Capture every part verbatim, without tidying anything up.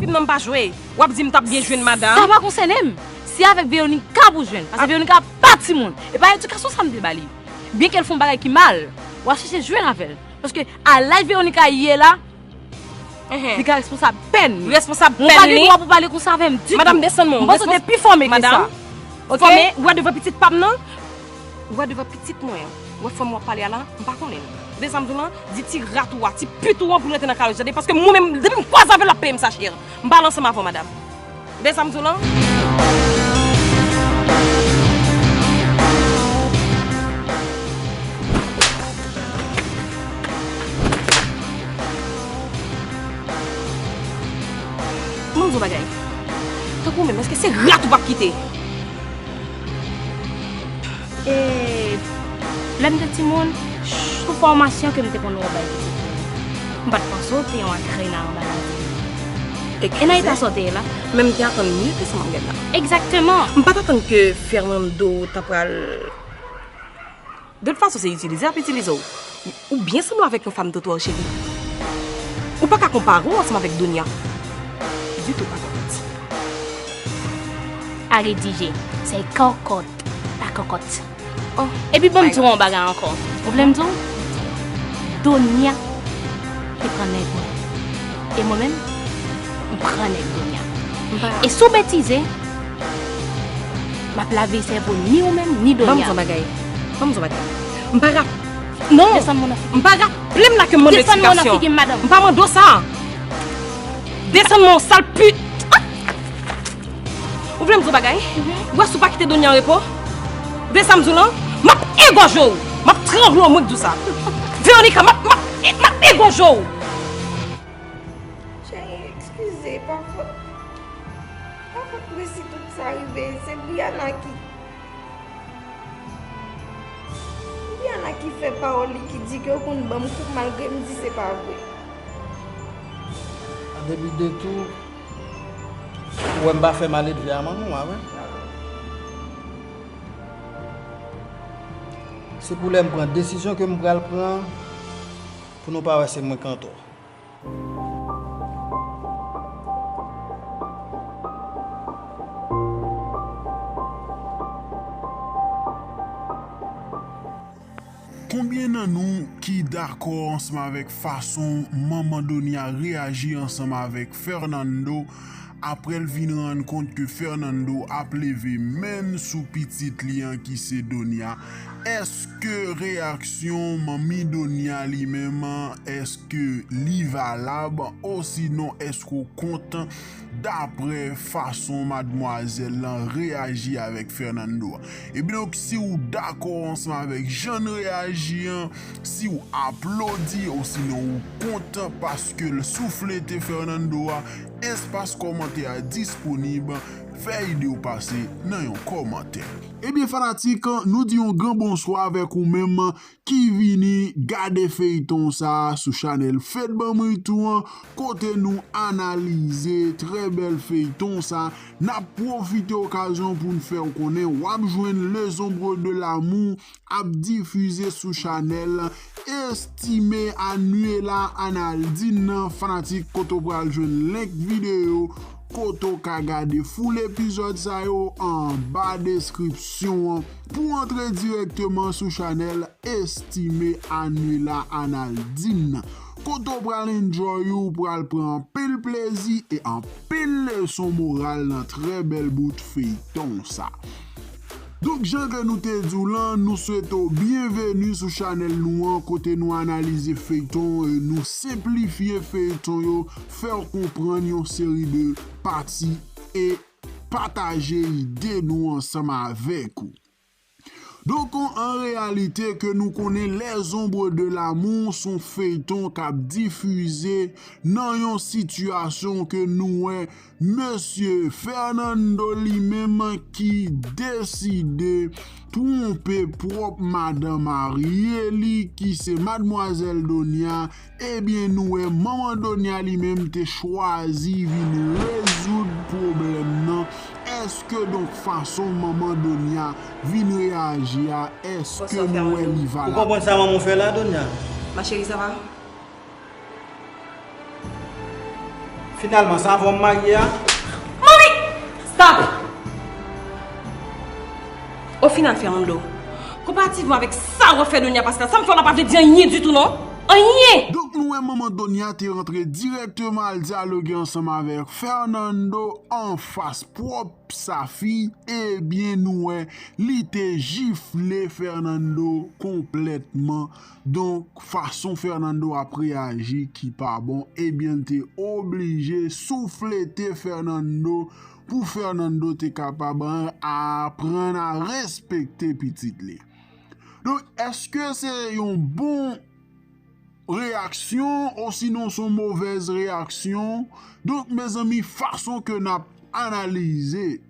Nan m pa jwe. W ap di m t ap byen jwenn madanm. Sa pa konsène m. Se avèk Veronica pou jwenn. Paske Veronica pa timoun. E pa edikasyon sa m te ba li. Byenke l fè yon bagay ki mal, w a chèche jwenn avè l. Paske a laj Veronica ye la, li ka responsab pèn li. Responsab pèn li. Ou pa gen dwa pou pale konsa avè m ditou. Madanm, desann mwen. M panse w te pi fòme ke sa. Madanm, fòme, ou wè devan pitit pa m nan? Ou wè devan pitit mwen an, ou wè fanm w ap pale a la, m pa konnen l. Desann m di w lan, di ti rat ou a, ti pit ou an pou l rete nan kay ou, tande, paske mwen menm, depi m kwaze avè l, l ap peye m sa chè. M pale ansanm avè w, madanm. Desann m di w lan. Mwen di w bagay. Tankou w menm, èske se rat ou p ap kite? E lè m te timoun, sou fòmasyon ke m te konn wè w bay pitit mwen, m pa t panse w te yon akrena anba lavi m. E nan eta sa w te ye la? Men m te atann mye ke sa m ap gad la. Egzakteman. M pa t atann ke Fernando ta pral. De tout fason, se itilize y ap itilize w. Ou byen sanble avèk yon fanm twotwa, cheri. Ou pa ka konpare w ansanm avèk Donia. Ditou pa kòkòt. A redije. Se kòkòt, pa kòkòt. Oh. Epi ban m di w yon bagay ankò. Ou vle m di w? Donia te pran nèg mwen. E mwen menm, m pran nèg Donia. E si w betize, m ap lave sèvo ni ou menm, ni Donia. Ban m di w yon bagay. Ban m di w yon bagay. M pa rap. Non. Desann mwen nan figi m. M pa raple m la ke m mande eksplikasyon. Desann mwen nan figi m, madanm. M pa mande w sa. Desann mwen, sal pit. Ou vle m di w bagay? Ou wè si w pa kite Donia an repo? Veye sa m di w lan, m ap egòje w. M ap trangle w, mwen k di w sa. Veronica, m ap, m ap, m ap egòje w. Cheri, eskize, pa fòt, pa fòt mwen si tout sa rive. Se Brianna ki, Brianna ki fè pawòl li ki di ke w konn ban m kou malgre m di se pa vre. Depi de tou, ou wè m pa fè maledve a manman w a, wi. Se pou lè m pran desizyon ke m pral pran, pou nou pa wè se mwen k antò. Konbyen nan nou ki dakò ansanm avèk fason manman Donia reyaji ansanm avèk Fernando, apre l vin rann kont ke Fernando ap leve men l sou pitit li an ki se Donia? Èske reyaksyon manmi Donia li menm, èske li valab, osinon èske w kontan dapre fason madmwazèl lan reyaji avèk Fernando a? Ebyen donk, si w dakò ansanm avèk jan n reyaji an, si w aplodi osinon ou kontan paske l souflete Fernando a, espas kòmantè a disponib, fè ide w pase nan yon kòmantè. Ebyen fanatik, nou di yon gran bonswa avèk ou menm ki vini gade feyton sa a sou chanèl Fed Ban Mwen Tou an, kote nou analize trè bèl feyton sa a. N ap pwofite okazyon pou n fè w konnen w ap jwenn Les Ombres de l'amour ap difize sou chanèl Estimé Anuela Analdine nan, fanatik, kote w pral jwenn link videyo kote w ka gade full epizòd sa yo anba deskripsyon an pou antre dirèkteman sou chanèl Estimé Anuela Analdine nan, kote w pral enjoy ou pral pran anpil plezi e anpil leson moral nan trè bèl bout feyton sa. Donk, jan ke nou te di w lan, nou swete w byenveni sou chanèl nou an, kote nou analize feyton, e nou senplifye feyton yo, fè w konprann yon seri de pati e pataje ide nou ansanm avèk ou. Donk, an reyalite, ke nou konnen Les Ombres de l'amour se yon feyton k ap difize nan yon sitiyasyon ke nou wè Mesye Fernando li menm ki deside twonpe pwòp madan marye li, ki se madmwazèl Donia. Ebyen, nou wè manman Donia li menm te chwazi vin rezoud pwoblèm nan. Èske donk fason manman Donia vin reyaji a, èske nou wè li valab? Ou konprann sa manman w fè la, Donia? Ma chérie, ça va? Finalman, sa avè w m marye a? Manmi! Stop! Ofinal, Fernando, konparativman avèk sa w ap fè Donia Pascal, sa m fè w la pa vle di anyen ditou non. Anyen! Donk nou wè manman Donia te rantre dirèkteman al dyaloge ansanm avèk Fernando anfas pwòp sa fi, ebyen nou wè li te jifle Fernando konplètman. Donk fason Fernando ap reyaji ki pa bon, ebyen l te oblije souflete Fernando pou Fernando te kapab aprann a respekte pitit li. Donk èske se yon bon reyaksyon osinon se yon movèz reyaksyon? Donk mezanmi, fason ke n ap analize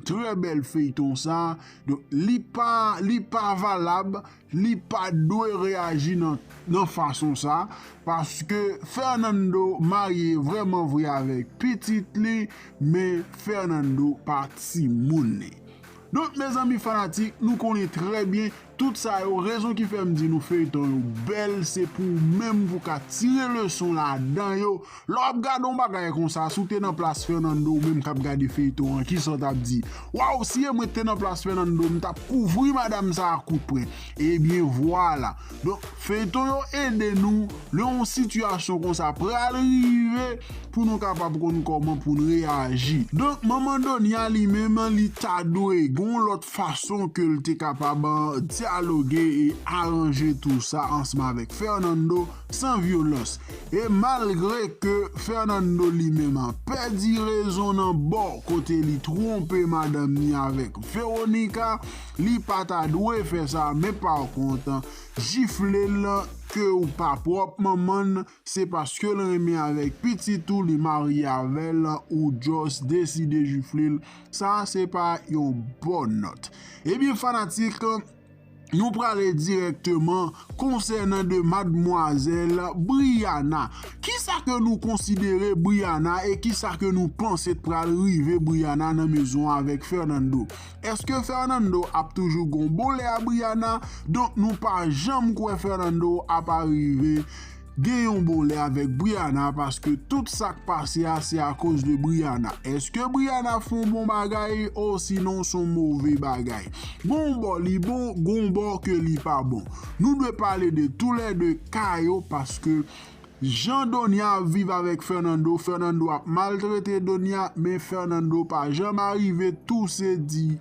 trè bèl feyton sa, donk li pa li pa valab, li pa dwe reyaji nan nan fason sa, paske Fernando marye vrèman vre avèk pitit li, men Fernando pa timoun li. Donk mezanmi fanatik, nou konnen trè byen tout sa yo, rezon ki fè m di nou feyton yo bèl se pou ou menm pou ka tire leson ladan yo. Lè w ap gade yon bagay konsa, si w te nan plas Fernando ou menm k ap gade feyton an, kisa w t ap di? Waw, si e mwen ki te nan plas Fernando, m t ap kouvri madanm sa a kout pwen. Ebyen vwala. Donk feyton yo ede nou lè yon sitiyasyon konsa pral rive pou nou kapab konn kòman pou n reyaji. Donk manman Donia li menm li ta dwe gen yon lòt fason ke l te kapab dyaloge e aranje tou sa ansanm avèk Fernando san vyolans. E malgre ke Fernando li menm pèdi rezon nan bò kote li twonpe madanm ni avèk Veronica, li pa ta dwe fè sa, men pa kont jifle l ke ou pa pwòp manman n, se paske l renmen avèk pitit ou, li marye avè l, ou just deside jifle l. Sa se pa yon bòn nòt. Ebyen fanatik, nou prale dirèkteman konsènan de madmwazèl Briana. Kisa ke nou konsidere Briana e kisa ke nou panse t pral rive Briana nan mezon avèk Fernando? Èske Fernando ap toujou gon bon lè a Briana? Donk nou pa janm kwè Fernando ap arive gen yon bon lè avèk Briana, paske tout sa k pase a se akoz de Briana. Èske Briana fè yon bon bagay osinon se yon move bagay? Gon bò li bon, gon bò ke li pa bon. Nou dwe pale de toulède ka yo, paske jan Donia ap viv avèk Fernando, Fernando ap maltrete Donia, men Fernando pa janm arive touse di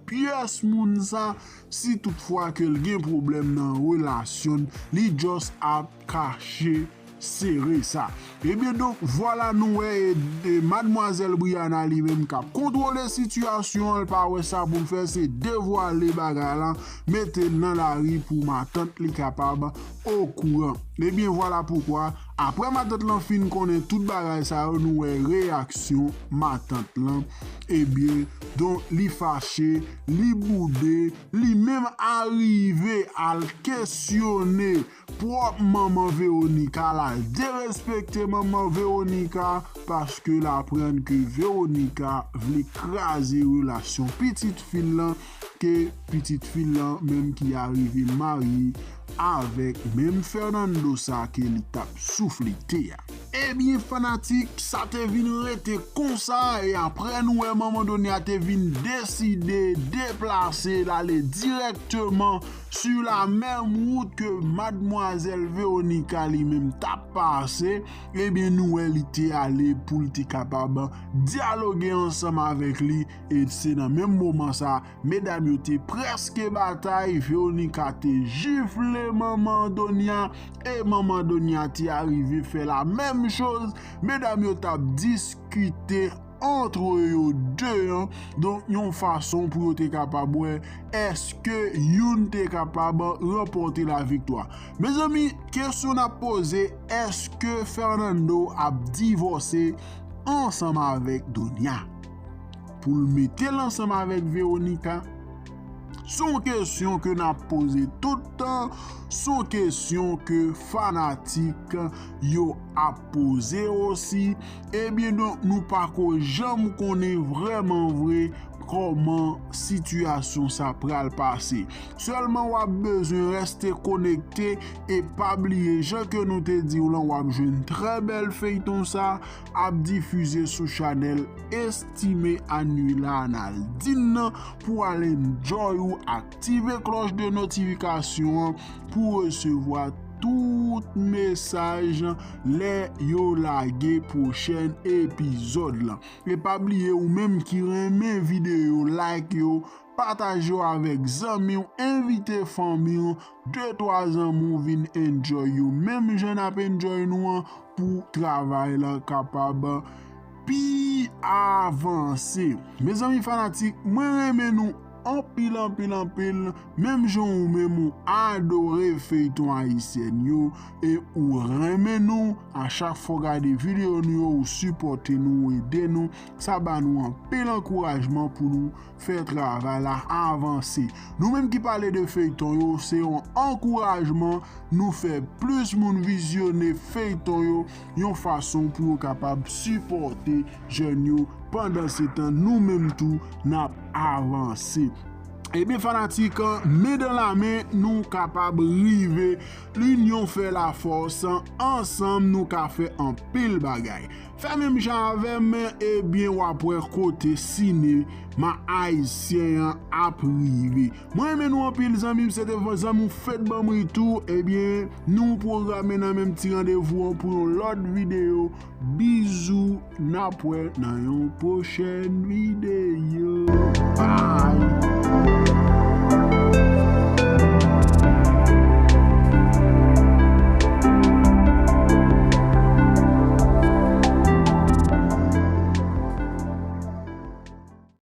pyès moun sa, si toutfwa ke l gen pwoblèm nan relasyon n, li just ap kache sere sa. Ebyen donk vwala nou wè e, e madmwazèl Briana li menm k ap kontwole sitiyasyon an, l pa wè sa pou l fè, se devwale bagay la, mete l nan lari pou matant li kapab okouran. Ebyen vwala poukwa, apre matant lan fin konnen tout bagay sa yo, nou wè reyaksyon matant lan. Ebyen donk li fache, li boude, li menm arive al kesyone pwòp manman Veronica, l al derespekte manman Veronica, paske l aprann ke Veronica vle kraze relasyon pitit fi l lan, ke pitit fi l lan menm ki arive marye avèk menm Fernando sa ke li t ap souflete a. Ebyen fanatik, sa te vin rete konsa, e apre nou wè manman Donia te vin deside deplase l ale dirèkteman sur la menm wout ke madmwazèl Veronica li menm t ap pase, ebyen nou wè li te ale pou l te kapab dyaloge ansanm avèk li, e se nan menm moman sa medam yo te prèske batay, Veronica te jifle manman Donia, e manman Donia te arive fè la menm choz. Medam yo t ap diskite antre yo de an, donk yon fason pou yo te kapab wè èske youn te kapab ranpòte laviktwa. Mezanmi, kesyon n ap poze, èske Fernando ap divòse ansanm avèk Donia pou l mete l ansanm avèk Veronica? Se yon kesyon ke n ap poze tout tan, se yon kesyon ke fanatik yo ap poze osi. Ebyen donk nou pako janm konnen vrèman vre kòman sitiyasyon sa pral pase. Sèlman w ap bezwen rèste konekte e pa bliye, jan ke nou te di w lan, w ap jwenn trè bèl feyton sa ap difize sou chanèl Estimé Annuila Analdine nan pou al enjoy ou, aktive klòch de notifikasyon an pou resevwa tout mesaj lè yo lage pwochèn epizòd lan. E pa bliye, ou menm ki renmen videyo, like yo, pataje yo avèk zanmi w, envite fanmi w, de twa zanmi w vin enjoy yo menm jan n ap enjoy nou an, pou travay lan kapab pi avanse. Mezanmi fanatik, mwen renmen nou anpil, anpil, anpil, menm jan ou menm ou adore feyton ayisyèn yo, e ou renmen nou, a chak fwa w gade videyo nou yo, ou sipòte nou, ou ede nou, sa ba nou anpil ankourajman pou nou fè travay la avanse. Nou menm ki pale de feyton yo, se yon ankourajman nou fè plis moun vizyone feyton yo, yon fason pou yo kapab sipòte jèn yo. Pandan se tan, nou menm tou, n ap avanse. Ebyen, fanatik, men dan la men, nou kapab rive. Linyon fè lafòs, ansanm nou ka fè anpil bagay. Fè menm jan avè m, ebyen, w ap wè kote sinema ayisyen an ap rive. Mwen renmen nou anpil, zanmi m, se te zanmi w Fed Banm Ritou. Ebyen, nou pwograme nan menm ti randevou an pou yon lòt videyo. Bizou, n ap wè nan yon pwochèn videyo. Bye!